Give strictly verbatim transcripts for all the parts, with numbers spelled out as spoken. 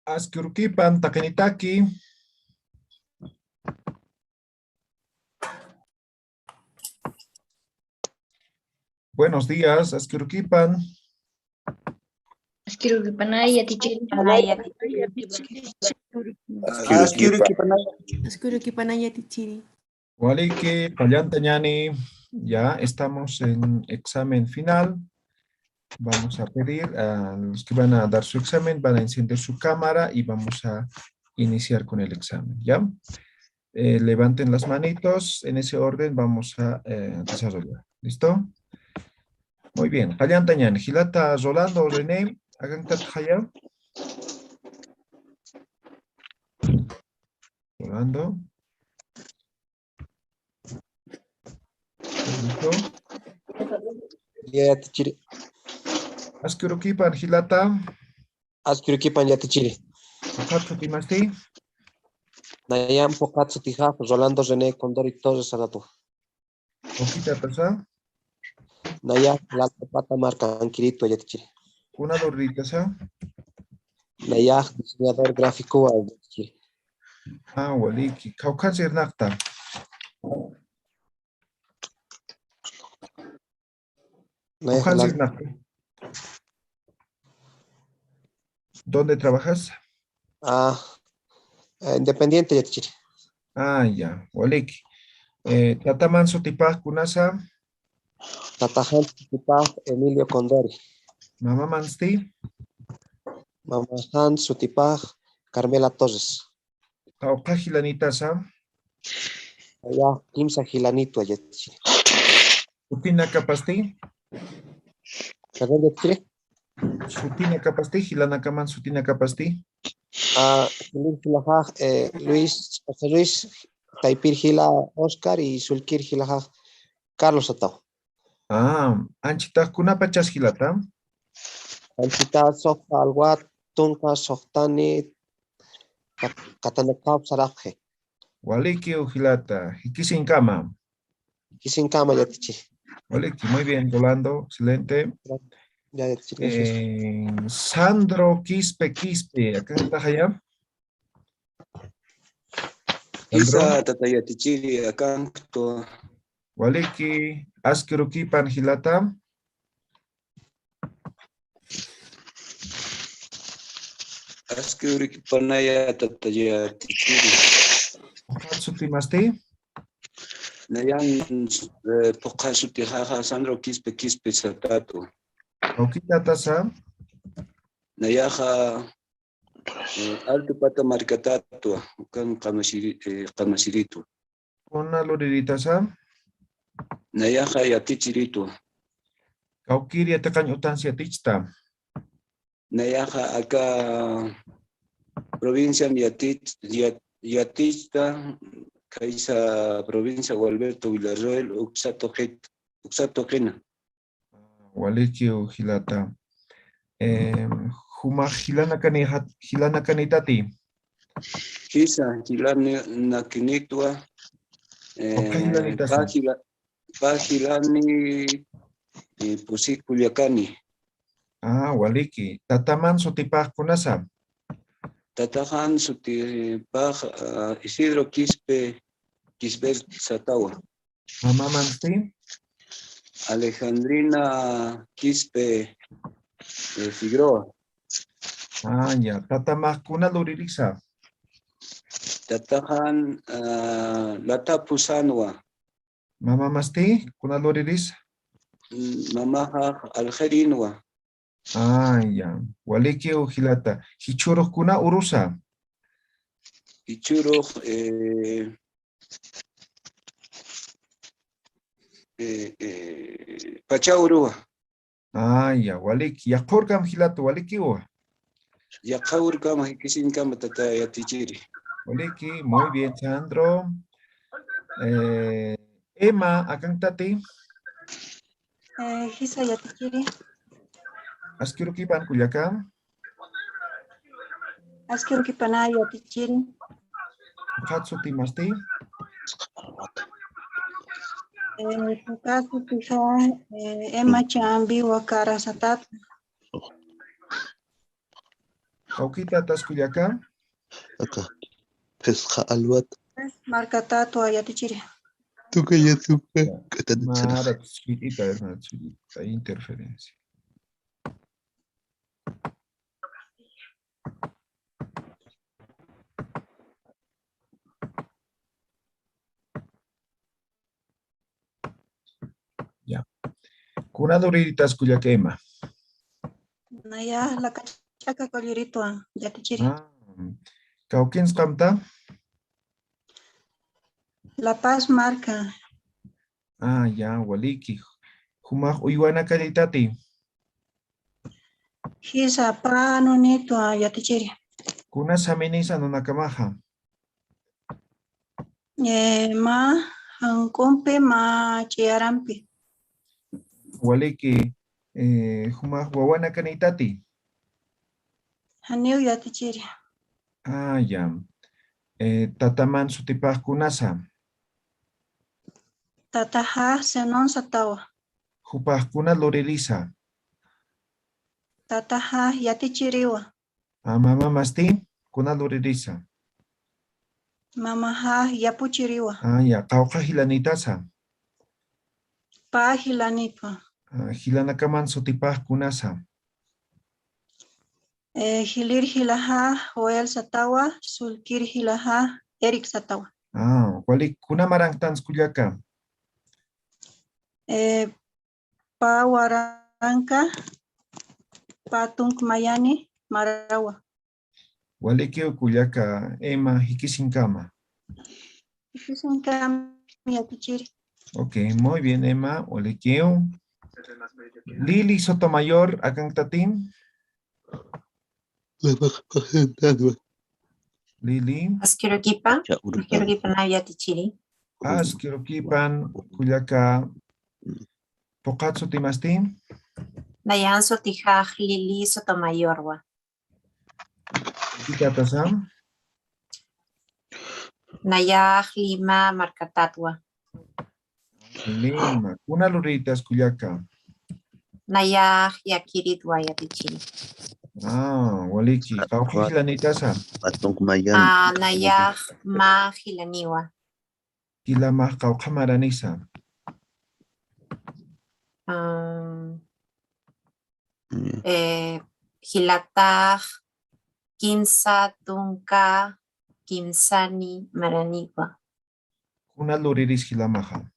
Aski urukipan, taqinitaki. Buenos días, aski urukipan. Aski urukipanay yatichiri. Aski urukipanay. Aski urukipanay yatichiri. Waliki, qallanta ñani. Ya estamos en examen final. Vamos a pedir a los que van a dar su examen, van a encender su cámara y vamos a iniciar con el examen, ¿ya? Eh, levanten las manitos, en ese orden vamos a, eh, desarrollar. ¿Listo? Muy bien. Qallanta ñani. Jilata Rolando, René, akanktata jaya. Rolando. ¿Listo? Ya, yatichiri. Aski urukipan, jilata. Aski urukipan, yatichiri. Phuqhat sutimasti? Nayan phuqhat sutixa Rolando René Condori Torres Saratu. ¿Ukhamatasa? Nayax Tlalpupata markankiritu, yatichiri. ¿Kuna lurirïtasa? Nayax diseñador gráfico, yatichiri. Ah, waliki. Kawkhan sirnaqta. Nayax Kawkhan Tlalpupata. Sirnaqta. ¿Dónde trabajas? Ah, eh, independiente, yatichiri. Ah, ya, waliki. Eh, tataman sutipax kunasa? Tataxan sutipax Emilio Condori. ¿Mamamansti? Mamaxan sutipax Carmela Torres. ¿Qawqha jilanïtasa? Ya, kimsa jilanïtwa, yatichiri. ¿Sutinakapasti? ¿Perdón, yatichiri? ¿Sutinakapasti? ¿Jilanakaman sutinakapasti? Ah, sulir jilaxax, eh, Luis, José Luis, taypir jila Oscar y sullkir jilaxax Carlos satawa. Ah, anchitax kunapachas jilata? Anchitax suxta alwat tunka suxtani kat-, katanakaw sarapxi. Walikiw jilata, jikisiñkama. Jikisiñkama, yatichiri. Waliki, muy bien, Rolando, excelente. Ya, yatichiri, gracias. Eh, Sandro Quispe Quispe, akanktxa jaya. Jisa, Sandro. Tata yatichiri, akanktu. Waliki, aski urukipan jilata. Aski urukipanaya, tata yatichiri. ¿Phuqhat sutimasti? Nayan, eh, phuqhat sutixaxa Sandro Quispe Quispe satatu. ¿Kawkïtatasa? Nayaxa, eh, Altupata markatatwa, ukan qamasiri-, eh, qamasiritu. ¿Kuna lurirïtasa? Nayaxa yatichiritwa. ¿Kawkïr yatiqañ utans yatichta? Nayaxa aka provinciam yatich-, yat-, yatichta, khaysa provincia Gualberto Villarroel, uksa tuqit-, uksa tuqina. Walikiw jilata. Em, jumax jilanakani-, jilanakanïtati. Jisa, jilanakanïtwa, ¿Uka eh, jilanïtasa? Pä jila-, pä jilani, eh, Pusik Culiacani. Ah, waliki. ¿Tataman sutipax kunasa? Tataxan sutipax, ah, Isidro Quispe, Quispe satawa. ¿Mamamansti? Alejandrina Quispe, eh, Figueroa. Ah, ya. ¿Tatamax kuna luririsa? Tataxan, ah, Lata Pusanwa. ¿Mamamasti? ¿Kuna luririsa? Mm, mamaxa Algerinwa. Ah, ya. Walikiw jilata. ¿Jichhürux kuna urusa? Jichhürux, eh, eh, eh, Pacha Urua. Ah, ya, waliki. Yaqha urkam jilata, walikiwa. Yaqha urkama, jikisiñkama tata yatichiri. Waliki, muy bien, Sandro. Eh, Emma, ¿akankti? Eh, jisa yatichiri. Aski urukipan kullaka. Aski urukipanay yatichiri. ¿Ukat sutimasti? Eh, ukat sutixa, eh, Emma Chambi Wakara satat. Kawkitatas kullaka. Aka. Phisqa alwat. Markatatwa yatichiri. Tuka ya tuka. K'atani Mara, suyt'ita, hermana, suyt'ita, interferencia. Ya. Kuna luriritas kullaka Emma. Naya lakach'aka kulliritwa yatichiri. Ah, kawkins qamta? La Paz marka. Ah, ya, waliki. Jumax uywana kallitati. Jisa pä anunitwa yatichiri. Kuna saminisa nunakamaxa. Eh, mä jank'umpi mä ch'iyarampi. Waliki, eh, jumax wawanakanitati. Janiw yatichiri. Ah, ya. Eh, tataman sutipax kunasa. Tataxa Zenón satawa. Jupax kuna luririsa. Tataxa yatichiriwa. Ah, mamamasti kuna luririsa. Mamaxa yapuchiriwa. Ah, ya, qawqha jilanitasa. Pä jilanitwa. Ah, jilanakaman sutipax kunasa. Eh, Jilir jilaxa Joel satawa, Sullkir jilaxa Eric satawa. Ah, walik, kuna maranktan kullaka. Eh, pä waranka, pä tunk mayani marawa. Walikiw kullaka Emma, jikisinkama. Jikisinkama yatichiri. Ok, muy bien, Emma, walikiw. Lili Sotomayor, akanktatim. Lili. Askirukipan, askirukipan yatichiri. Askirukipan, kullaka, puqat sutimasti. Nayan sutixax Lili Sotomayorwa. Jikatasa. Nayax Lima markatatwa. Lima. Kuna luriritas kullaka. Nayax Yakiritwa yatichiri. Ah, waliki. Qawqha jilanitasa. Patunk mayan. Ah, nayax mä jilaniwa. Jilamax qawqha maranisa. Ah, eh, jilatax kimsa tunka kimsani maraniwa. Kuna luriris jilamaxa.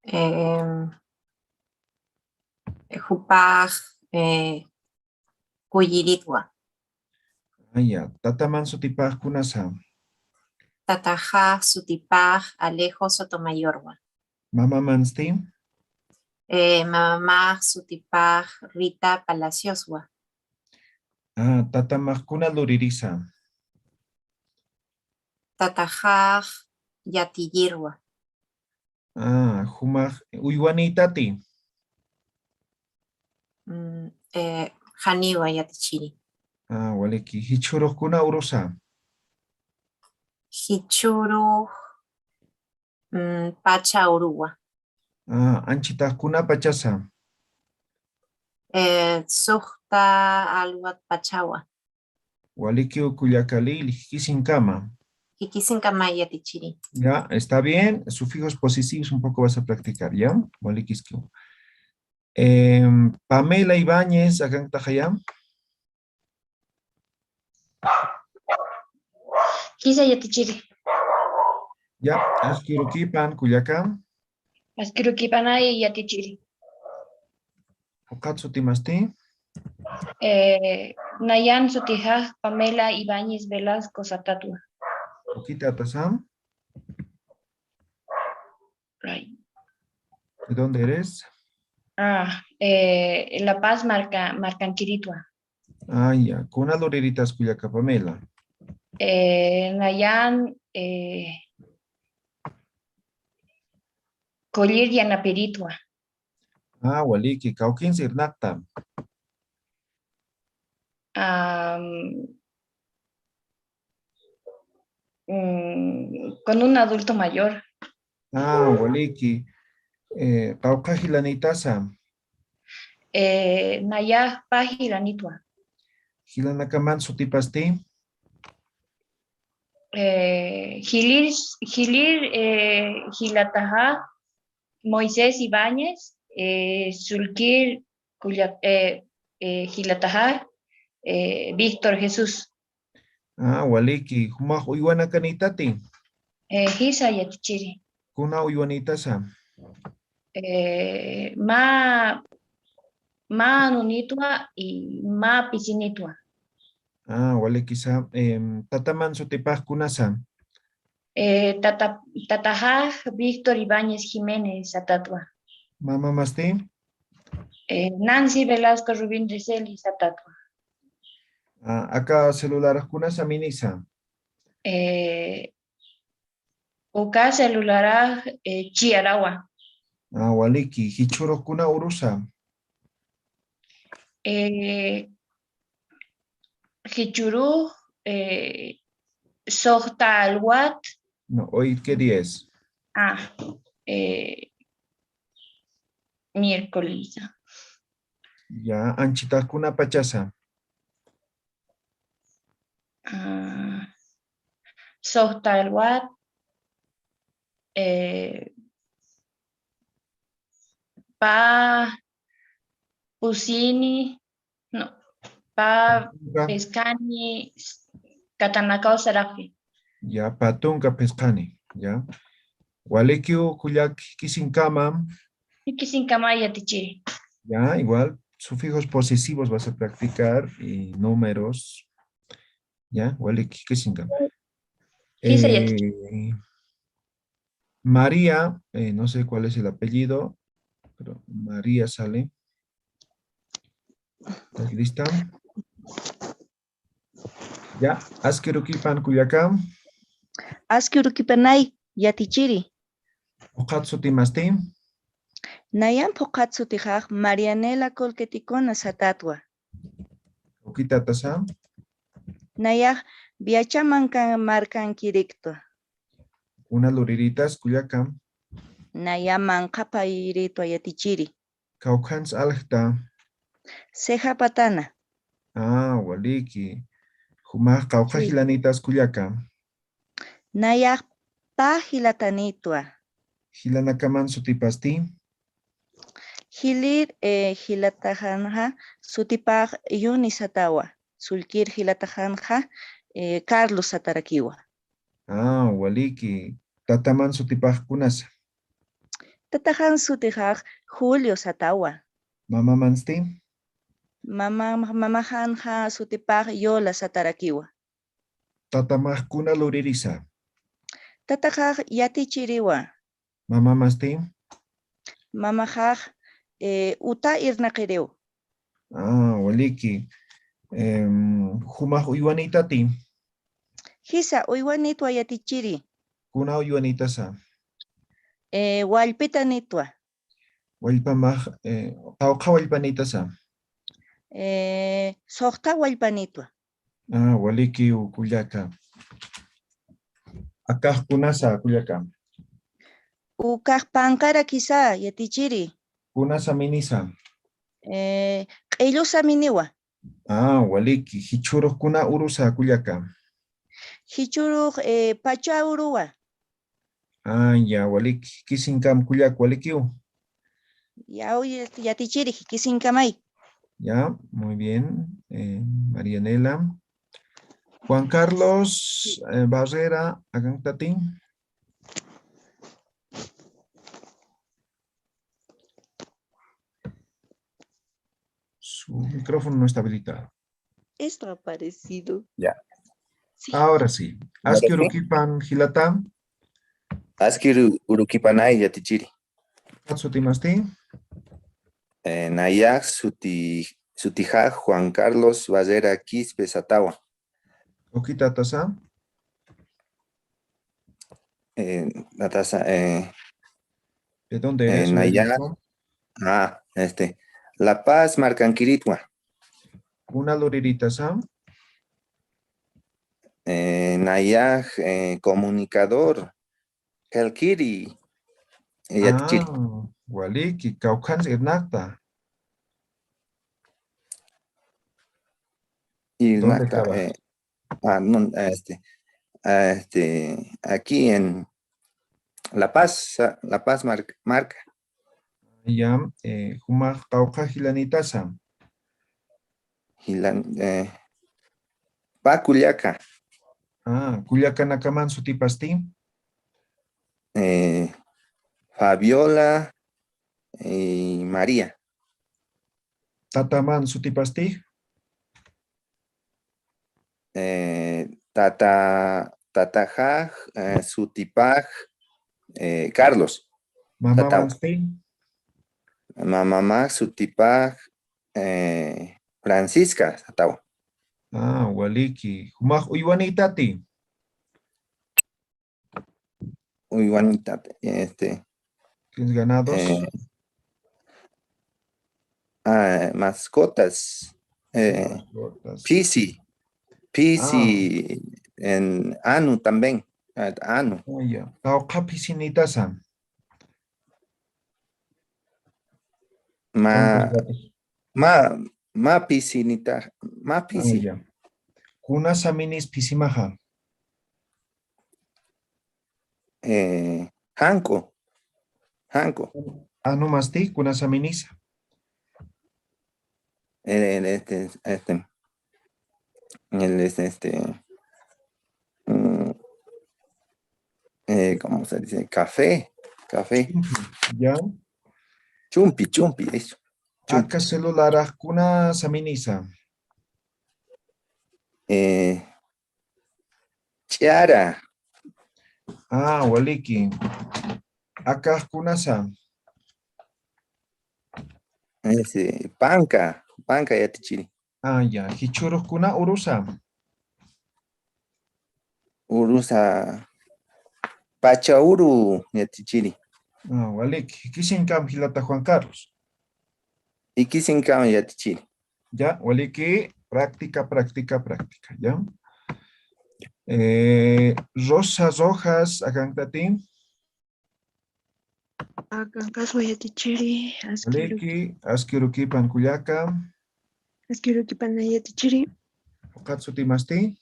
Em, jupax, eh, kulliritwa. Aya, tataman sutipax kunasa. Tataxax sutipax Alejo Sotomayorwa. Mamamansti? Eh, mamamax sutipax Rita Palacioswa. Ah, tatamax kuna luririsa. Tataxax Yatiyirwa. Ah, jumax uywanïtati. Mm, eh, janiwa yatichiri. Ah, waliki. Jichhürux kuna urusa. Jichhürux, mm, pacha uruwa. Ah, anchitax kuna pachasa. Eh, suxta alwat pachawa. Walikiw kullaka Lili, jikisinkama. Jikisinkama yatichiri. Ya, está bien. Sufijos posesivos un poco vas a practicar, ¿ya? Walikiskiw. Em, Pamela Ibáñez, akanktaxaya. Jisa yatichiri. Ya, askirukipan, kullaka. Askirukipanay yatichiri. Puqat sutimasti. Eh, nayan sutixa Pamela Ibáñez Velasco satatwa. Ukitatasam. Right. ¿De dónde eres? Ah, eh, La Paz marka, markankiritwa. Ah, ya. Kuna luriritas kullaka Pamela. Eh, nayan, eh, kullir yanapiritwa. Ah, waliki, kawkins irnaqta. Am, mm, con un adulto mayor. Ah, waliki. Eh, qawqha jilanïtasa. Eh, nayax pä jilanitwa. Jilanakaman sutipasti. Eh, jilir, jilir, eh, jilataxa Moisés Ibáñez, eh, sullkir kulla-, eh, eh, jilataxa, eh, Víctor Jesús. Ah, waliki, jumax uywanakanïtati. Eh, jisa yatichiri. Kuna uywanïtasa. Eh, mä, mä anunitwa y mä pisinitwa. Ah, walikisa, em, tataman sutipax kunasa. Eh, tata, tataxax Víctor Ibáñez Jiménez satatwa. Mamamasti. Eh, Nancy Velasco Rubín Riseli satatwa. Ah, aka celularax kunasa minisa. Eh, uka celularax, eh, chiyarawa. Ah, waliki, jichhürux kuna urusa. Eh, jichhürux, eh, soxta alwat. No, hoy qué día es? Ah, eh, miércoles. Ya, anchitax kuna pachasa. Ah, soxta alwat, eh, pä pusini, no, pä pä tunka phisqani katanakaw saraki. Ya, pä tunka phisqani, ya. Walikiw kullak, jikisinkama. Jikisinkama yatichiri. Ya, igual, sufijos posesivos vas a practicar y números. Ya, walik, jikisinkama. Jisa yatichiri. Eh, María, eh, no sé cuál es el apellido, pero María sale. ¿Estás lista? Ya, aski urukipan kullaka. Aski urukipanay, yatichiri. Phuqhat sutimasti? Nayan phuqhat sutixax Marianela Colqueticona satatwa. Ukitata sa? Nayax Viachamanka markankiriktwa. Kuna luriritas kullaka? Naya manqhapayritwa yatichiri. Kawkhans aljta? Ceja Patana. Ah, waliki. Jumax qawqha jilanitas kullaka? Nayax pä jilatanitwa. Jilanakaman sutipasti? Jilir, eh, jilataxanxa sutipax Yuni satawa. Sullkir jilataxanxa, eh, Carlos satarakiwa. Ah, waliki. Tataman sutipax kunasa? Tataxan sutixax Julio satawa. Mamamansti? Mama, mamaxanxa sutipax Yola satarakiwa. Tatamax kuna luririsa? Tataxax yatichiriwa. Mamamasti? Mamaxax, eh, uta irnaqiriw. Ah, waliki. Em, jumax uywanitati? Jisa, uywanitwa yatichiri. Kuna uywanitasa? Eh, wallpitanitwa. Wallpamax, eh, qawqha wallpanitasa? Eh, suxta wallpanitwa. Ah, walikiw kullaka. Akax kunasa kullaka? Ukax panqarakisa yatichiri. Kunasa minisa? Eh, q'illusa miniwa. Ah, waliki. Jichhürux kuna urusa kullaka? Jichhürux, eh, pacha uruwa. Ah, ya, waliki. Jikisinkam kullak, walikiw. Ya, oye, yatichiri, jikisinkamay. Ya, muy bien. Eh, Marianela. Juan Carlos, eh, Barrera, akanktatin. Su micrófono no está habilitado. Esto ha aparecido. Ya. Sí. Ahora sí. Ahora sí. Aski urukipan jilata. Aski uru-, urukipanay yatichiri. Phuqhat sutimasti? Eh, nayax suti, sutixax Juan Carlos Barrera Quispe satawa. Ukitata sa? Eh, tatasa, eh, ¿de dónde eres? Eh, nayax, ah, este, La Paz markankiritwa. Kuna luriritasa? Eh, nayax, eh, comunicador. Qillqiri, eh, yatichiri. Ah, waliki, kawkhans irnaqta. ¿Dónde trabaja? Eh, ah, no, este, ah, este, aquí en La Paz, ah, La Paz marca, marca. Ya, eh, jumax qawqha jilanitasa. Jilan, eh, pä kullaka. Ah, kullakanakaman sutipasti. Eh, Fabiola y María. Tataman sutipasti. Eh, tata, tatajax, eh, sutipax, eh, Carlos. Mamamansti. Mamamax sutipax, eh, Francisca satawa. Ah, waliki. Jumax uywanïtati. Uywanïtati, este, ¿Tienes ganados? Eh, ah, mascotas. Eh, mascotas. Pisi. Pisi en Anu también. Ah, Anu. Ah, ya. Qawqha pisinïtasa. Ma, ma, ma pisinita, ma pisi. Ah, ya. Kuna saminis pisimaxa. Eh, janku. Janku. Anu masti, kuna saminisa. El, el, este, este, el, este, este, mm, eh, ¿cómo se dice? Café, café. Ya. Chumpi, chumpi, eso. Chumpi. Aka celularax kuna saminisa. Eh, Ch'ara. Ah, waliki. Akax kunasa. Ese, panka, panka yatichiri. Ah, ya. Jichhürux kuna urusa. Urusa, pacha uru yatichiri. Ah, waliki. Jikisiñkam jilata Juan Carlos. Jikisiñkam yatichiri. Ya, waliki, práctica, práctica, práctica, ¿ya? Eh, Rosa Rojas, akankati. Akankaswa yatichiri, askiruki. Waliki, askirukipan kullaka. Askirukipan yatichiri. Ukat sutimasti.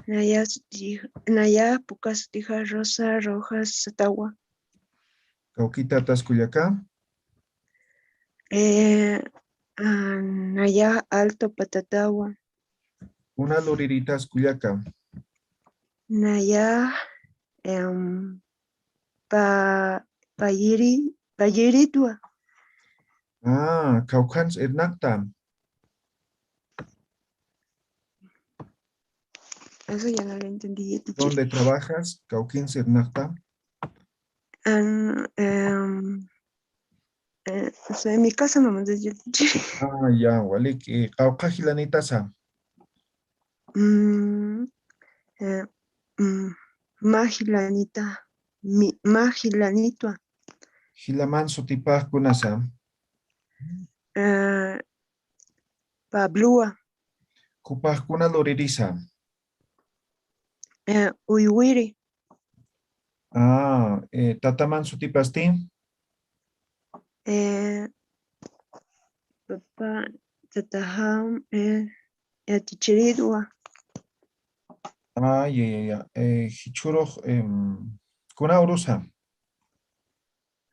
Naya suti, naya puka sutixa Rosa Rojas satawa. Kawkïtatas kullaka. Eh, ah, naya Alto Patatawa. Kuna luriritas kullaka. Naya, em, pa, payiri, payiritwa. Ah, kawkhans irnaqta. Eso ya no lo entendí, teacher. ¿Dónde trabajas? Kawkins irnaqta. An, em, eh, o sea, en mi casa, mamá, desde el teacher. Ah, ya, waliki. Eh, qawqha jilanitasa. Mm, eh, mm, mä jilanita, mi, mä jilanitwa. Jilaman sutipax kunasa. Eh, Pablowa. Jupax kuna luririsa. Eh, uywiri. Ah, eh, tataman sutipasti. Eh, papa, tataxam, eh, yatichiritwa. Ah, ya, ya, ya. Eh, jichhürux, em, kuna urusa.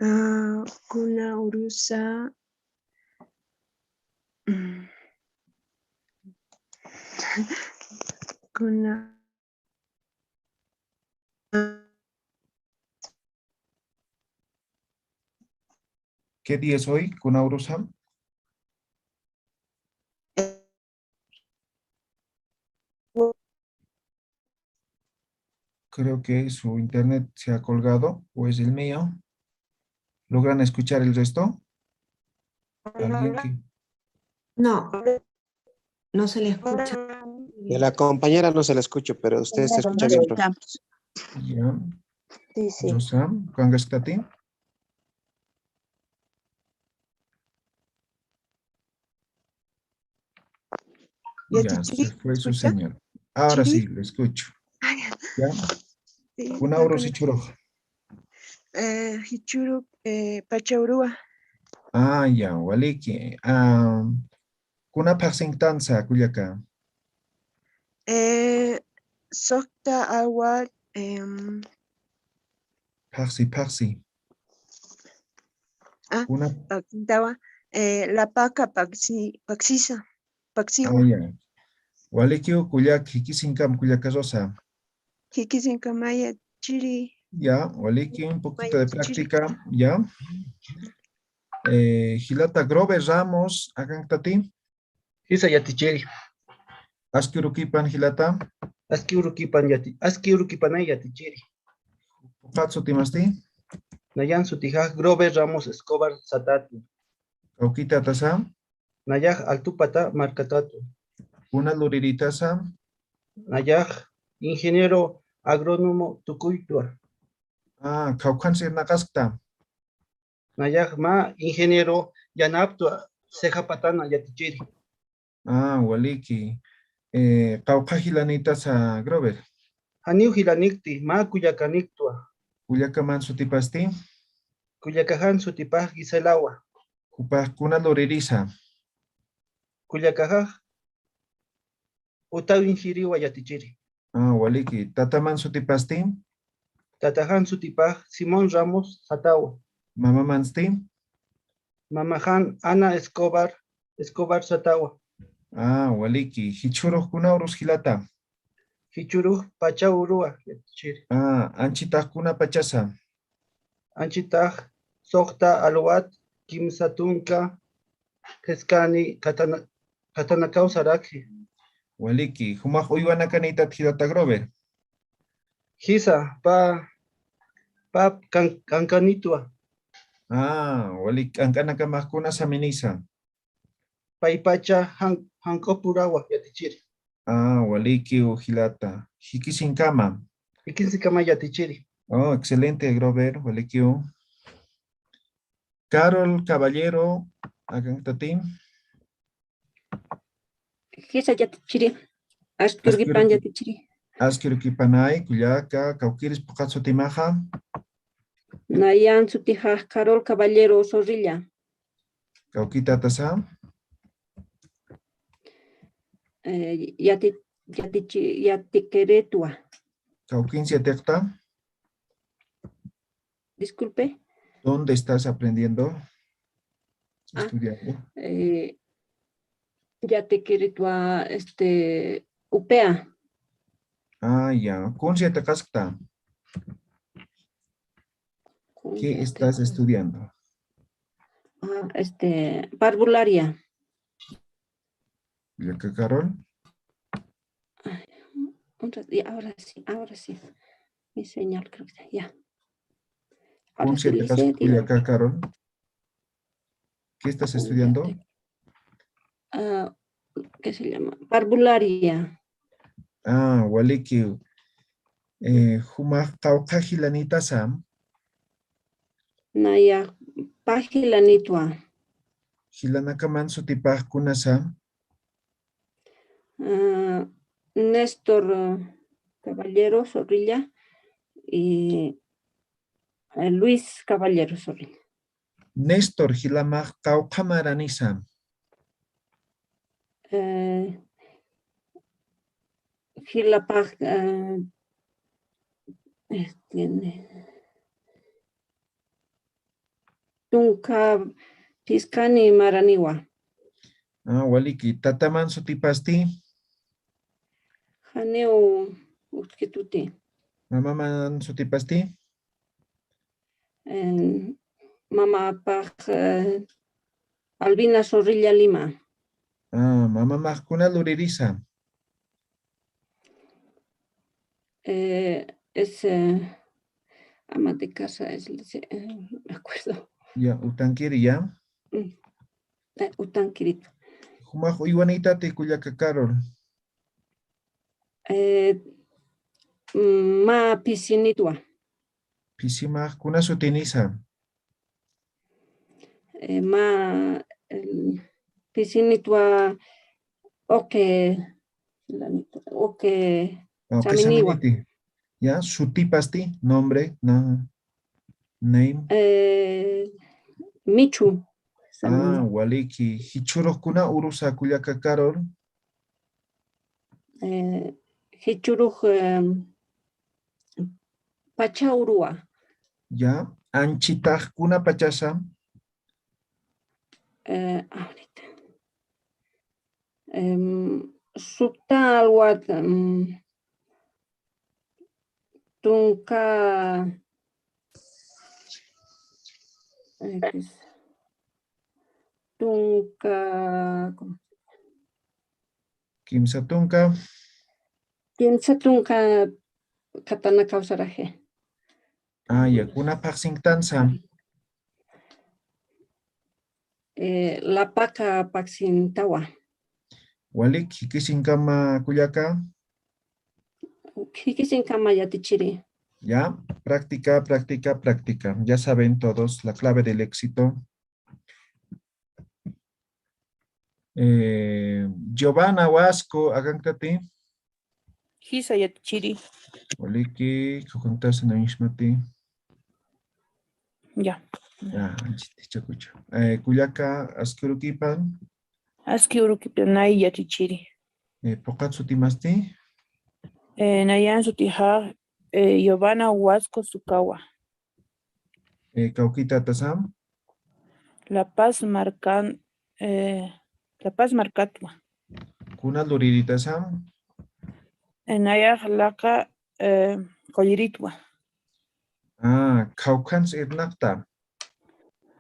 Ah, kuna urusa. Mm. Kuna. ¿Qué día es hoy? Kuna urusa. Creo que su internet se ha colgado, o es el mío. ¿Logran escuchar el resto? ¿Alguien que? No, no se le escucha. De la compañera no se le escucha, pero usted se escucha bien, profe. Ya. Sí, sí. Rosa, ¿cuándo está ti? Ya, se fue su señal. Ahora sí, lo escucho. ¿Ya? Sí, kuna urus jichhürux. Eh, jichhürux, eh, pacha uruwa. Ah, ya, waliki. Ah, kuna phaxsinktansa, kullaka. Eh, sokta awa, em, Phaxsi, phaxsi. Ah, Kuna paksintawa, eh, lapaka paksi, paksisa, paksiwa. Ah, ya. Walikiw kullak, jikisinkam kullaka Rosa. Jikisinkama yatichiri. Ya, waliki, un poquito de práctica, ya. Eh, jilata Grover Ramos, akankatati. Jisa yatichiri. Aski urukipan jilata. Aski urukipan yati, aski urukipanay yatichiri. Puqat sutimasti. Nayan sutijax Grover Ramos Escobar Satatu. Kawkita tasa. Nayax Altupata markatatu. Kuna luriritasa. Nayax ingeniero agrónomo tukuytwa. Ah, kawkhan sirnaqaskta. Nayax mä ingeniero yanaptwa Ceja Patana yatichiri. Ah, waliki. Eh, qawqha jilanitasa Grover. Janiw jilanikti, mä kullakaniktwa. Kullakaman sutipasti. Kullakajan sutipax Giselawa. Jupax kuna luririsa. Kullakajax Utawinjiriwa yatichiri. Ah, waliki. Tataman sutipasti. Tatajan sutipax Simón Ramos Satawa. Mamamansti. Mamajan Ana Escobar, Escobar Satawa. Ah, waliki. Jichhurux kuna urus jilata. Jichhurux Pacha Urua yatichiri. Ah, anchitax kuna pachasa. Anchitax suxta alwat kimsa tunka qhiskani katana, katanakaw saraki. Waliki, jumax uywanakanïtat jilata Grover. Jisa, pä, pä kan, kankanitwa. Ah, walik, k'ank'anakamax kuna saminisa. Paypacha jan, jank'upurawa yatichiri. Ah, walikiw jilata. Jikisinkama. Jikisinkama yatichiri. Oh, excelente, Grover, walikiw. Carol Caballero, akankatati. Jisa yatichiri. Aski urukipan yatichiri. Aski urukipanay, kullaka, kawkiris puqat sutimaxa. Nayan sutijax Carol Caballero Zorrilla. Kawkita tasa. Eh, yati, yatichi, yatikiritwa. Kawkins yatiqta. Disculpe. ¿Dónde estás aprendiendo? Ah, estudiando. Eh, yatikiritwa, este, UPEA. Ah, ya. ¿Kuns yatiqaskta? ¿Qué estás estudiando? Ah, este, parvularia. ¿Kullaka Carol? Ay, un rat-, y ahora sí, ahora sí. Mi señal creo que está, ya. Ahora sí, ¿kuns yatiqaskta, kullaka Carol? ¿Qué estás estudiando? Ah, ¿qué se llama? Parvularia. Ah, walikiw. Eh, jumax qawqha jilanitasa. Nayax pä jilanitwa. Jilanakaman sutipax kunasa. Ah, Néstor, eh, Caballero Zorrilla y, eh, Luis Caballero Zorrilla. Néstor jilamax qawqha maranisa. Eh, jilapax, eh, este, tunka phisqani maraniwa. Ah, waliki. ¿Tataman sutipasti? Janiw utjkituti. ¿Mamaman sutipasti? Eh, mamapax, eh, Albina Zorrilla Lima. Ah, mamamax kuna luririsa. Eh, es, eh, ama de casa, es, eh, no me acuerdo. Ya, Utankiri, ya. Mm. Eh, Utankirito. Jumax uywanïtati, kullaka Carol. Eh, mm, mä phisinitwa. Phisimax kuna sutinisa. Eh, mä, eh, phisinitwa, oke, oke, ah, oke, saminiwa. Saminiti. Ya, sutipasti, nombre, na, name. Eh, Michu. Ah, waliki. Jichhürux kuna urusa, kullaka Carol. Eh, Jichhürux, em, pacha uruwa. Ya, anchitax kuna pachasa? Eh, ahorita. Em, suta alwat, em, tunka, eh, qué es? Tunka, ¿cómo? Kimsa tunka. Kimsa tunka katana kawsaraji. Ah, ya, kuna phaxsinktansa? Eh, lapaka phaxsintawa. Walik, jikisinkama kullaka. Jikisinkama yatichiri. Ya, práctica, práctica, práctica. Ya saben todos la clave del éxito. Eh, Giovanna Wasco, akankati. Jisa yatichiri. Waliki, kukuntasa nañismati. Ya. Ya, anchiti chakuchu. Eh, kullaka, askirukipan. Askirukipan nay yatichiri. Eh, phuqhat sutimasti? Eh, nayan sutixa, eh, Giovanna Wasco Sukawa. Eh, kawkïtatasa? La Paz markan, eh, La Paz markatwa. Kuna luriritasa? Eh, nayax laqa, eh, qulliritwa. Ah, khawkhans irnaqta?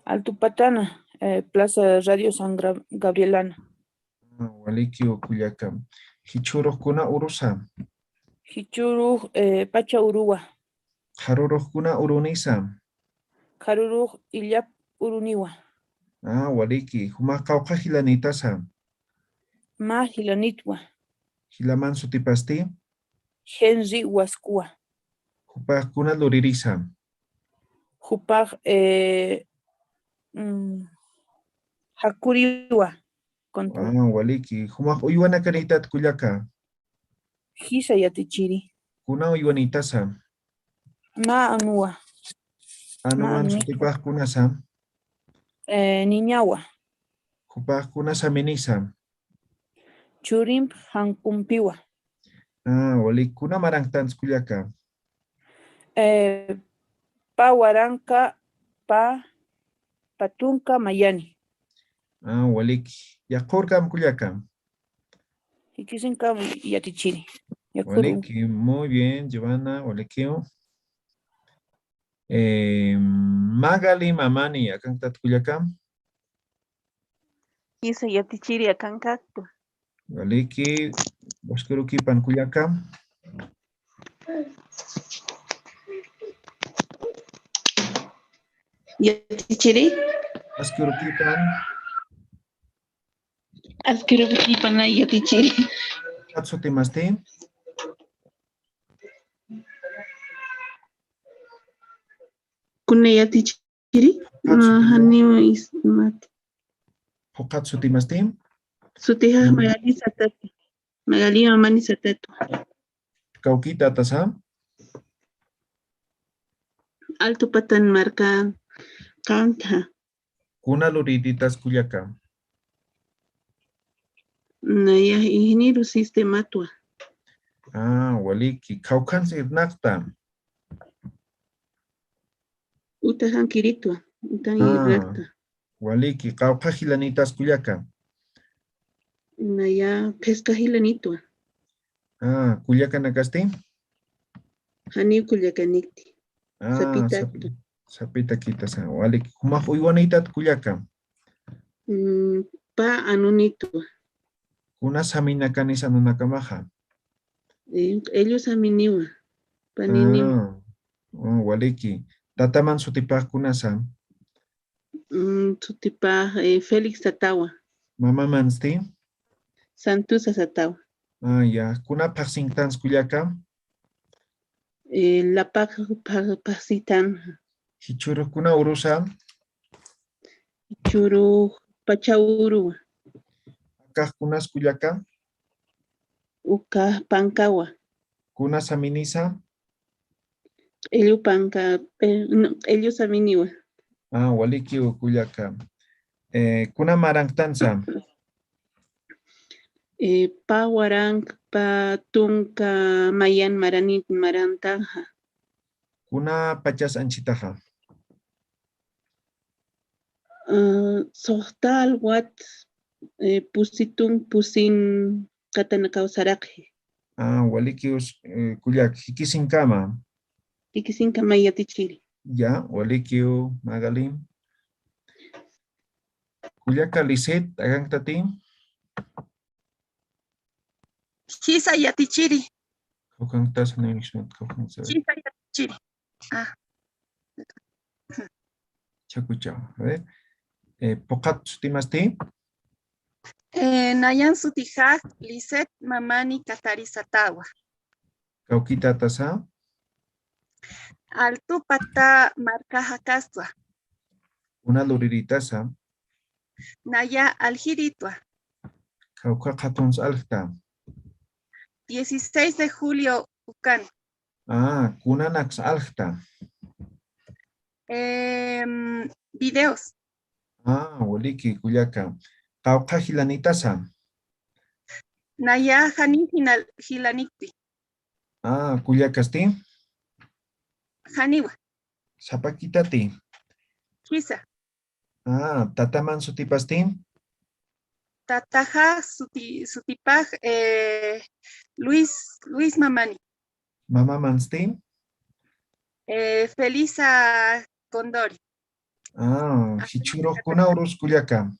Altupatana, eh, Plaza Radio San Gra-, Gabrielana. Ah, walikiw kullaka. Jichhürux kuna urusa? Jichhürux, eh, pacha uruwa. Qharürux kuna urunisa? Qharürux illap uruniwa. Ah, waliki. Jumax qawqha jilanïtasa? Mä jilanïtwa. Jilaman sutipasti? Henry Wascowa. Jupax kuna luririsa? Jupax, eh, mm, jakuriwa. Control. Ah, waliki. Jumax uywanakanïtat kullaka? Jisa yatichiri. Kuna uywanïtasa? Mä anuwa. Anuman sutipax kunasa? Eh, niñawa. Jupax kuna saminisa? Churimp jankumpiwa. Ah, walik, kuna maranktansa kullaka? Eh, pä waranka, pä, pä tunka mayani. Ah, walik, yaqhürkam kullaka. Jikisinkam yatichiri. Yaqhürkam. Waliki, muy bien, Giovanna, walikiw. Eh, Magali Mamani, akanktat kullaka. Jisa yatichiri, akankaktwa. Waliki, askirukipan kullaka. Yatichiri. Askirukipan. Askirukipan yatichiri. Phuqhat sutimasti? Kuna yatichiri. Phuqhat sutimasti? Janiw ismati. Phuqhat sutimasti? Sutixa Magali Satata. Magali Mamani Satata. Kawkïtatasa? Altupatan markan qantha. Kuna lurïtitasa kullaka? Nayax ingeniero sistematwa. Ah, waliki. Khawkhans irnaqta? Uta jankiritwa. Utan irnaqta. Waliki. Qawqha jilanïtasa kullaka? Naya qhisqa jilanïtwa. Ah, kullakanakasti? Janiw kullakanikti. Ah, sapitaktwa. Sapi-, sapitakïtasa. Waliki. Jumax uywanïtat kullaka? Mm, pä anunïtwa. Kuna saminakanis anunakamaxa? Eh, q'illu saminiwa. Paniniwa. Ah, oh, waliki. Tataman sutipax kunasa? Mm, sutipax, eh, Félix Satawa. Mamamansti? Santusa Satawa. Ah, ya. Kuna phaxsinktans kullaka? Eh, lapaq pha-, phaxsitan. Jichhürux kuna urusa? Jichhürux pacha uruwa. Akax kunas kullaka? Ukax pankawa. Kuna saminisa? Q'illu panka, eh, no, q'illu saminiwa. Ah, walikiw kullaka. Eh, kuna maranktansa? Eh, pä warank pä tunka mayan maranit marantaxa. Kuna pachas anchitaxa. Ah, suxta alwat, eh, pusitun pusin katanakaw saraqi. Ah, waliki us-, eh, kullak, jikisinkama. Jikisinkama yatichiri. Ya, walikiw, Magali. Kullaka Lisset, akankatati. Jisa yatichiri. Kawkhanktasa, nayuxmat kawkhanktasa. Jisa yatichiri. Ah. Chakuchaw. A ver. Eh, phuqhat sutimasti? Eh, nayan sutixa Lisset Mamani Katarisatawa. Kawkïtatasa? Altupata markaxa kastwa. Kuna lurirïtasa? Naya aljiritwa. Kawkha qhatuns aljta? Dieciséis de julio ukan. Ah, kunanaks aljta? Em, videos. Ah, waliki, kullaka. Qawqha jilanïtasa? Naya jani jina-, jilanikti. Ah, kullakasti? Janiwa. Sapakïtati? Jisa. Ah, tataman sutipasti? Tataxa suti-, sutipax, eh, Luis, Luis Mamani. Mamamansti? Eh, Felisa Condori. Ah, jichhürux kuna urus kullaka?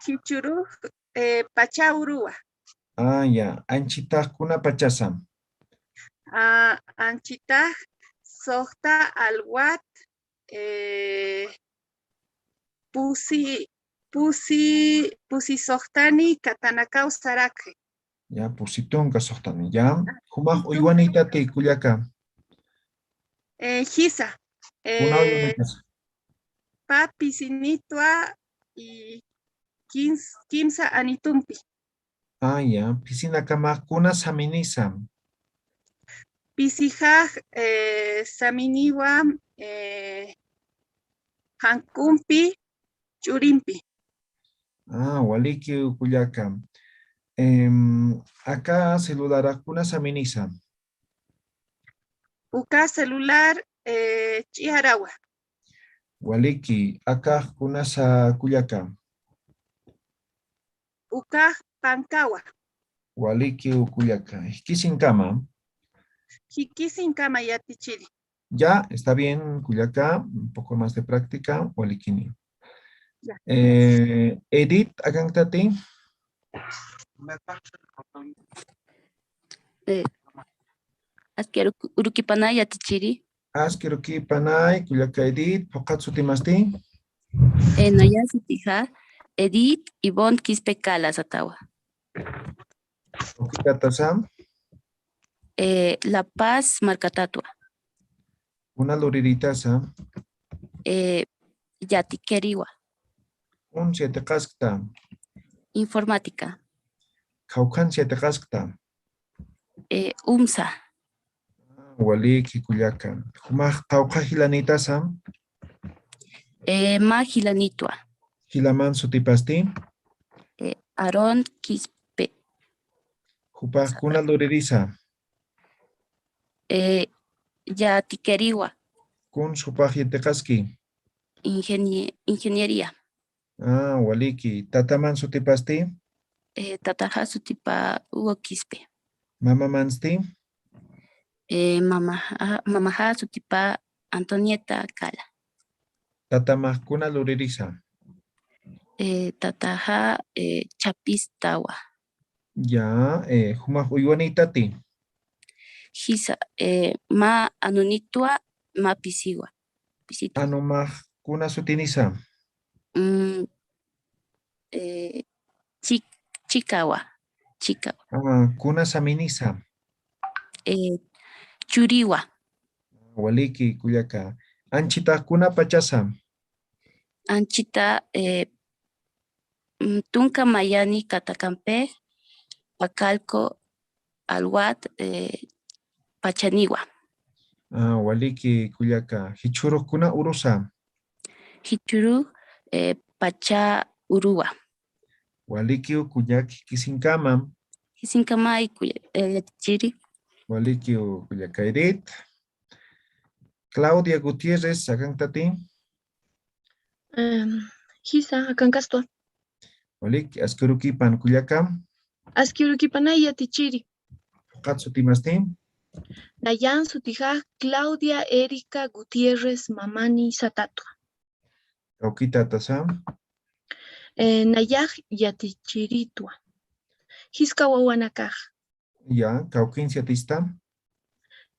Jichhürux, eh, pacha uruwa. Ah, ya. Anchitax kuna pachasa? Ah, anchitax suxta alwat, eh, pusi, pusi, pusi suxtani katanakaw saraki. Ya, pusi tunka suxtani. Ya, jumax uywanïtati kullaka? Eh, jisa. Kuna, eh, uywanïtasa? Pä pisinitwa y kins-, kimsa anitumpi. Ah, ya. Pisinakamax kuna saminisa? Pisixa, eh, saminiwa, eh, jankumpi, ch'urimpi. Ah, waliki kullaka. Em, aka celularax kuna saminisa? Uka celular, eh, ch'iyarawa. Waliki, akax kunasa kullaka? Ukax pankawa. Waliki kullaka. Jikisinkama? Jikisinkama yatichiri. Ya, está bien, kullaka. Un poco más de práctica, walikini. Ya. Eh, Edith, akankatati. Eh, aski uruk-, urukipanay yatichiri. Aski urukipanay, kullaka Edith, phuqhat sutimasti? Eh, naya sutixa, Edith Ivonne Quispe Cala satawa. Kawkïtatasa? Eh, La Paz markatatwa. Kuna lurirïtasa? Eh, yatikiriwa. Kuns yatiqaskta? Informática. Kawkhans yatiqaskta? Eh, UMSA. Ah, waliki kullaka. Jumax qawqha jilanïtasa? Eh, mä jilanitwa. Jilaman sutipasti? Eh, Aaron Quispe. Jupax kuna luririsa? Eh, yatikiriwa. Kuns jupax yatiqaski? Ingenie-, ingeniería. Ah, waliki. Tataman sutipasti? Eh, tataxa sutipa Hugo Quispe. Mamamansti? Eh, mamaxa, mamaxa sutipa Antonieta Cala. Tatamax kuna luririsa? Eh, tataxa, eh, Chapistawa. Ya, eh, jumax uywanïtati? Jisa, eh, mä anunitwa, mä pisiwa. Pisitwa. Anumax kuna sutinisa? Mm, eh, Chik-, Chikawa. Chikawa. Ah, kuna saminisa? Eh, Churiwa. Waliki, kullaka. Anchitax kuna pachasa? Anchita, eh, mm, tunka mayani katakampi, Pacalco, Alwat, eh, pachaniwa. Ah, waliki, kullaka. Jichhürux kuna urusa? Jichhürux, eh, pacha uruwa. Walikiw kullak, jikisinkama. Jikisinkamay kulla-, eh, yatichiri. Walikiw kullakayrit. Claudia Gutiérrez, akankatati. Em, jisa, akankastwa. Walik, aski urukipan kullaka. Aski urukipanay yatichiri. Phuqhat sutimasti? Nayan sutixax Claudia Erika Gutiérrez Mamani Satatwa. Kawkitatasa? Eh, nayax yatichiritwa. Jisk'a wawanakax. Ya, kawkins yatista?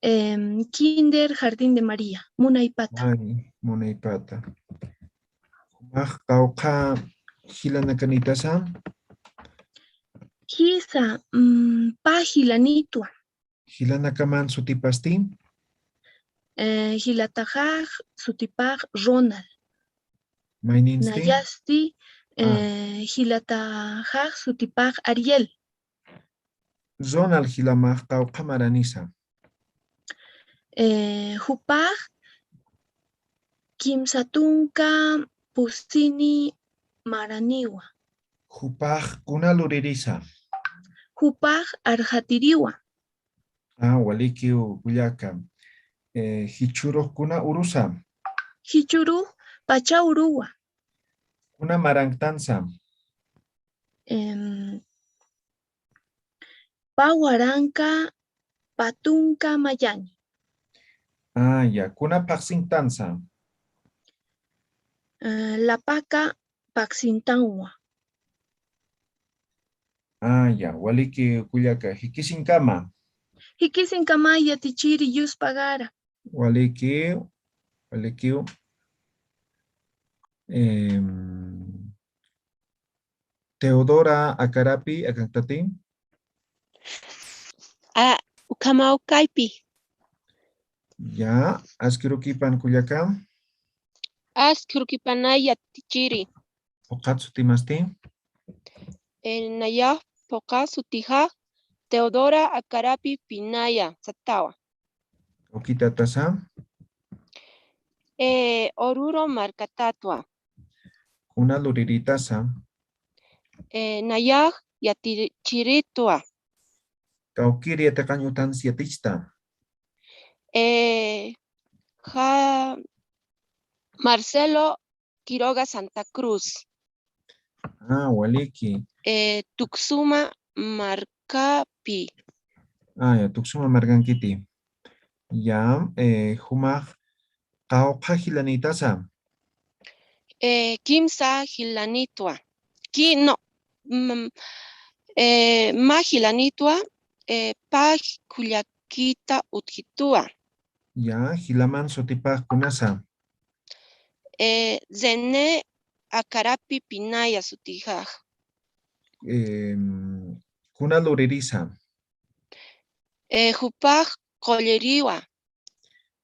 Em, Kinder Jardín de María, Munaypata. Ay, Munaypata. Jumax qawqha jilanakanitasa? Jisa, mm, pä jilanitwa. Jilanakaman sutipasti? Eh, jilataxax sutipax Ronald. Mayninsti? Nayasti, ah, eh, jilataxax sutipax Ariel. Ronald jilamax qawqha maranisa? Eh, jupax kimsa tunka pusini maraniwa. Jupax kuna luririsa? Jupax arxatiriwa. Ah, walikiw kullaka. Eh, jichhürux kuna urusa? Jichhürux pacha uruwa. Kuna maranktansa? Em, pä waranqa pä tunka mayani. Ah, ya. Kuna phaxsinktansa? Eh, lapaka phaxsintanwa. Ah, ya. Waliki kullaka. Jikisinkama. Jikisinkama yatichiri yuspagara. Waliki, waliki. Em, Teodora Akarapi, akankatati. A, ukhamaw kaypi. Ya, aski urukipan kullaka. Aski urukipanay yatichiri. Phuqhat sutimasti? Eh, nayax phuqha sutixa Teodora Akarapi Pinaya satawa. Kawkitatasa? Eh, Oruro markatatwa. Kuna luriritasa? Eh, nayax yatichiritwa. Kawkiri yatiqañ utans yatichta? Eh, ja, Marcelo Quiroga Santa Cruz. Ah, waliki. Eh, Tuxuma markapi. Ah, ya, Tuxuma markankiti. Ya, eh, jumax qawqha jilanitasa? Eh, kimsa jilanitwa. Ki, no, mm, eh, mä jilanitwa, eh, pä kullakita utjitwa. Ya, jilaman sutipax kunasa? Eh, René Akarapi Pinaya sutixa. Em, kuna luririsa? Eh, jupax qulliriwa.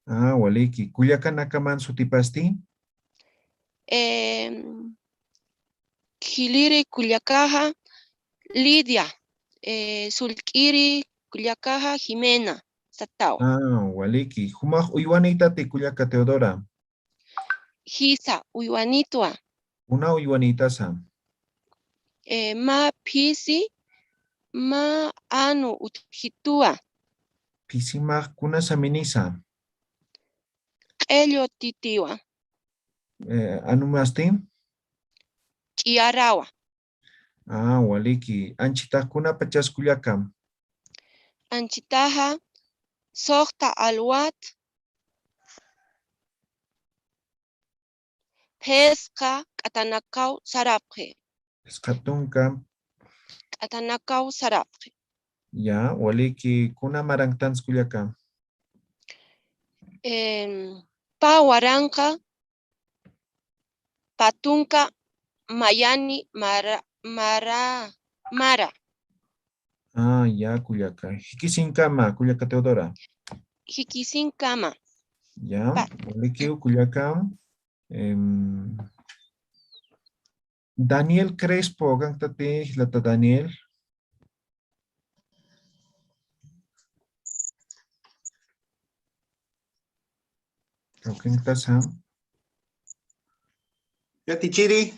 Ah, waliki. Kullakanakaman sutipasti? Em, jiliri kullakaxa Lidia, eh, sullk'iri kullakaxa Jimena, satawa. Ah, waliki. Jumax uywanitati kullaka Teodora? Jisa, uywanitwa. Kuna uywanitasa? Eh, mä phisi, mä anu utjitwa. Phisimax kuna saminisa? Q'ello titiwa. Eh, anumasti? Ch'iyarawa. Ah, waliki. Anchhitax kuna pachas kullaka? Anchhitaxa suxta alwat, phisqa k'atanakaw sarapxi. Phisqa tunka. K'atanakaw sarapxi. Ya, waliki. Kuna maranktansa kullaka? Em, pä waranqa pä tunka mayani mara, mara, mara. Ah, ya, kullaka. Jikisinkama, kullaka Teodora. Jikisinkama. Ya, walikiw, kullaka. Em, Daniel Crespo, akankatati, jilata Daniel. Kawkintasa. Yatichiri.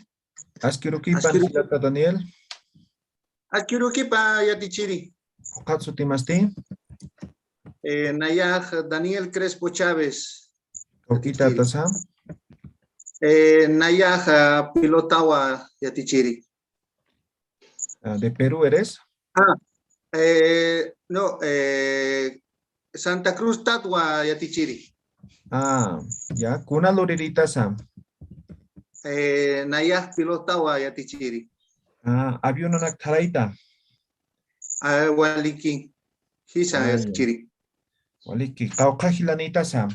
Aski urukipan, aski uruki- jilata Daniel. Aski urukipa yatichiri. Ukat sutimasti? Eh, nayax Daniel Crespo Chávez. Kawkita yatichiri. Tasa? Eh, nayax, ah, Pilotawa yatichiri. Ah, ¿de Perú eres? Ah, eh, no, eh, Santa Cruz tatwa yatichiri. Ah, ya, kuna luriritasa? Eh, nayax Pilotawa yatichiri. Ah, avionanak tharayta? Ah, waliki. Jisa. Ah, ya. Yatichiri. Waliki, qawqha jilanïtasa?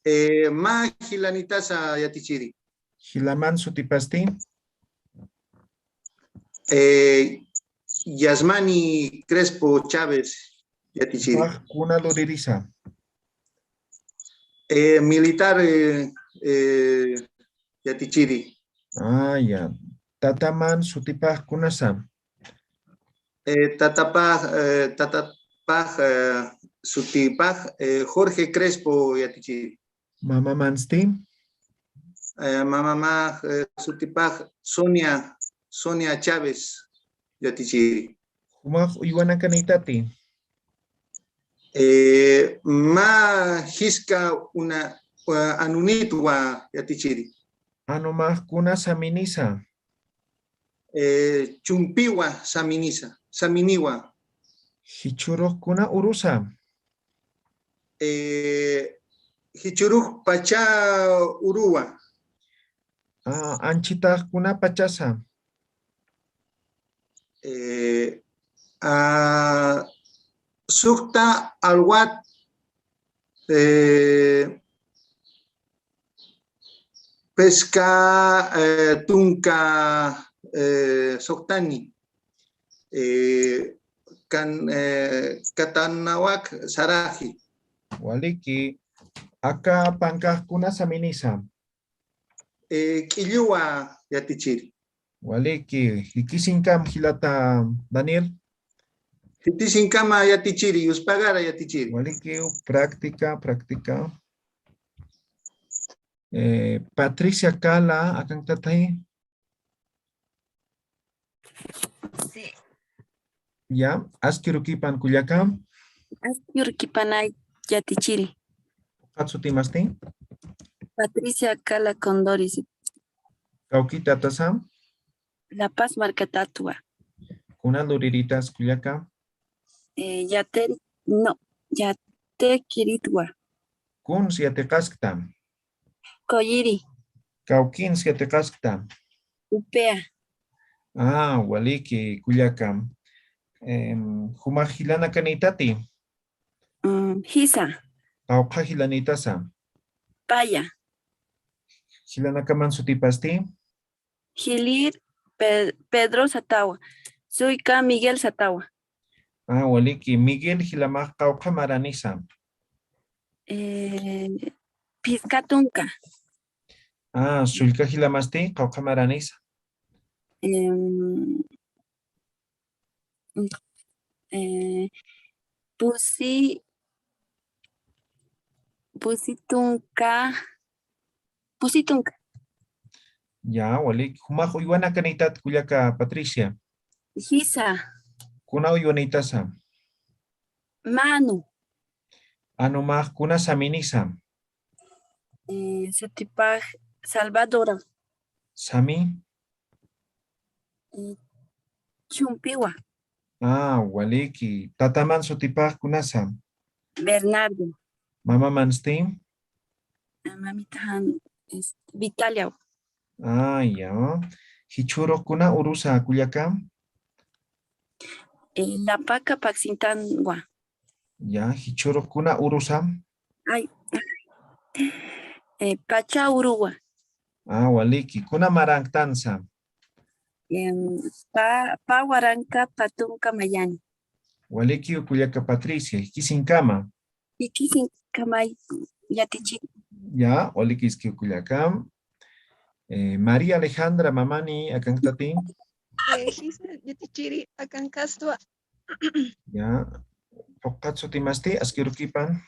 Eh, mä jilanïtasa yatichiri. Jilaman sutipasti? Eh, Yasmani Crespo Chávez yatichiri. Sutipax kuna luririsa? Eh, militar, eh, eh, yatichiri. Ah, ya. Tataman sutipax kunasa? Eh, tatapax, eh, tatapax, eh, sutipax, eh, Jorge Crespo yatichiri. Mamamansti? Eh, mamamax, eh, sutipax Sonia, Sonia Chávez yatichiri. Jumax uywanakanïtati? Eh, mä jisk'a una, eh, anunïtwa yatichiri. Anumax kuna saminisa? Eh, Chumpiwa saminisa, saminiwa. Jichhürux kuna urusa? Eh, Jichhürux pacha uruwa. Ah, anchhitax kuna pachasa? Eh, ah, suxta alwat, eh, pesca, eh, tunka, eh, suxtani, eh, kan, eh, katanawak saraxi. Waliki, aka pankax kuna saminisa? Eh, K'illuwa yatichiri. Waliki, jikisinkam jilata Daniel. Jikisinkama yatichiri, yuspagara yatichiri. Waliki, práctica, práctica. Eh, Patricia Cala, akanktati. Sí. Ya, aski urukipan kullaka. Aski urukipanay yatichiri. Ukat sutimasti? Patricia Cala Condori. Kawkïtatasa? La Paz markatatwa. Kuna luriritas kullaka? Eh, yateri, no, yatekiritwa. Kuns yatiqaskta? Kuyiri. Kawkins yatiqaskta? Upea. Ah, waliki kullaka. Em, jumax jilanakanïtati? Mm, jisa. Qawqha jilanïtasa? Paya. Jilanakaman sutipasti? Jilïr Pe-, Pedro satawa. Suyka Miguel satawa. Ah, waliki. Miguel jilamax qawqha maranisa? Eh, phisqa tunka. Ah, sullka jilamasti qawqha maranisa? Em, eh, pusi, pusi tunka, pusi tunka. Ya, walik. Jumax uywanakanïtat kullaka Patricia? Jisa. Kuna uywanïtasa? Mä anu. Anumax kuna saminisa? Eh, sutipax Salvadora. Sami? Eh, Chumpiwa. Ah, waliki. Tataman sutipax kunasa? Bernardo. Mamamansti? Ah, mamitaxan, este, Vitaliaw. Ah, ya. Jichhürux kuna urusa kullaka? Eh, Lapaka paksintanwa. Ya, jichhürux kuna urusa? Ay. Eh, pacha uruwa. Ah, waliki. Kuna maranktansa? Em, pa, pa waranka, pa tunka mayani. Waliki kullaka Patricia, jikisinkama. Jikisinkama yatichiri. Ya, walikiski kullaka. Eh, María Alejandra Mamani, akanktati. Eh, jisa, yatichiri, akankastwa. Ya, phuqhat sutimasti, aski urukipan.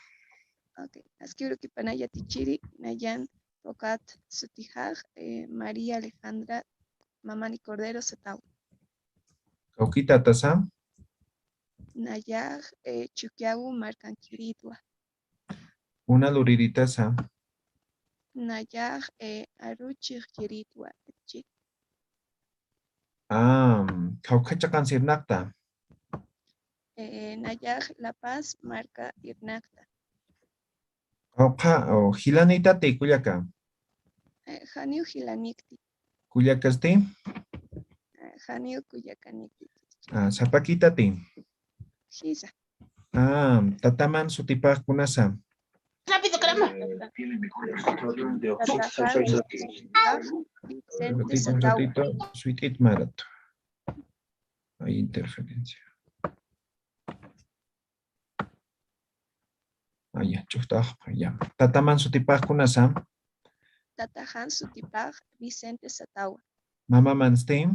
Ok, aski urukipan yatichiri, nayan phuqhat sutijax, eh, María Alejandra Mamani Cordero satawa. Kawki tatasa? Nayax, eh, Chukiyawu markankirïtwa. Kuna luriritasa? Nayax, eh, Aruchix kirïtwa. Ah, kawkha chiqan sirnaqta? Eh, nayax La Paz marka irnaqta. Kawkha, o, jilanïtati kullaka? Eh, janiw jilanïkti. Kullakasti? Eh, janiw kullakanïkti. Ah, sapakïtati? Jisa. Ah, tataman sutipax kunasa? Rápido, caramba. Tataxan sutipax Vicente Satawa. Repito un ratito, suyt'it marat. Hay interferencia. Ah, ya, ch'ujtax, ya. Tataman sutipax kunasa? Tataxan sutipax Vicente Satawa. Mamamansti?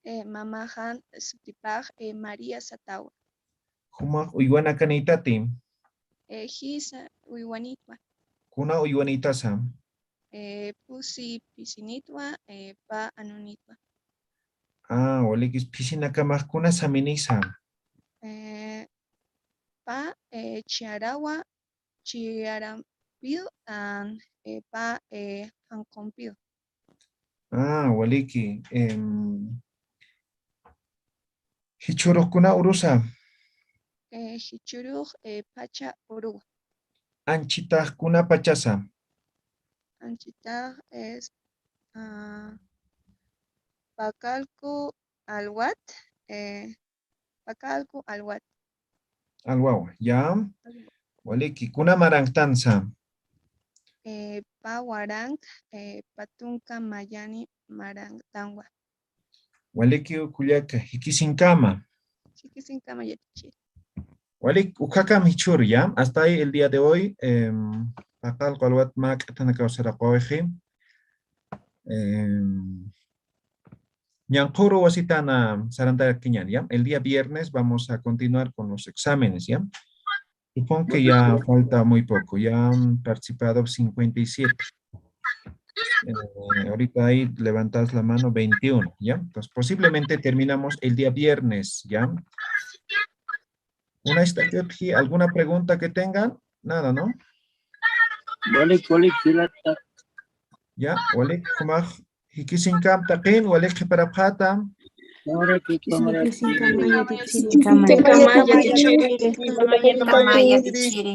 Eh, mamaxan sutipax, eh, María Satawa. Jumax uywanakanïtati? Eh, jisa uywanïtwa. Kuna uywanïtasa? Eh, pusi p'isinïtwa, eh, pä anunïtwa. Ah, walikis, p'isinakamax kuna saminisa? Eh, pä, eh, Chiarawa, Chiarampiw, and, eh, pä, eh, Janqumpiw. Ah, waliki. Em, jichhürux kuna urusa? Eh, jichhürux, eh, phacha uruwa. Anchhitax kuna pachasa? Anchhitax es, ah, Pacalco Alwat, eh, Pacalco Alwat. Alwawa, ya. Waliki, kuna maranktansa? Eh, pä warank, eh, pä tunka mayani maranktanwa. Waliki kullaka, jikisinkama. Jikisinkama yatichir. Walik, ukhakamp jichhür, ya. Hasta ahí el día de hoy, em, Pacalco Alwat mä k'athanakaw saraqawayxi. Em, ñanqhüru wasitan sarantarakiñäni, ya. El día viernes vamos a continuar con los exámenes, ya. Supongo que ya falta muy poco, ya han participado cincuenta y siete. Eh, ahorita hay levantadas la mano veintiuno, ¿ya? Entonces, posiblemente terminamos el día viernes, ¿ya? Una estación, ¿alguna pregunta que tengan? Nada, ¿no? Walik, walik, jilata. Ya, walik, jumax jikisinkam taqin, walik qhiparapxätam. Walik, jikisinkam, walik, jikisinkam, walik, jikisinkam.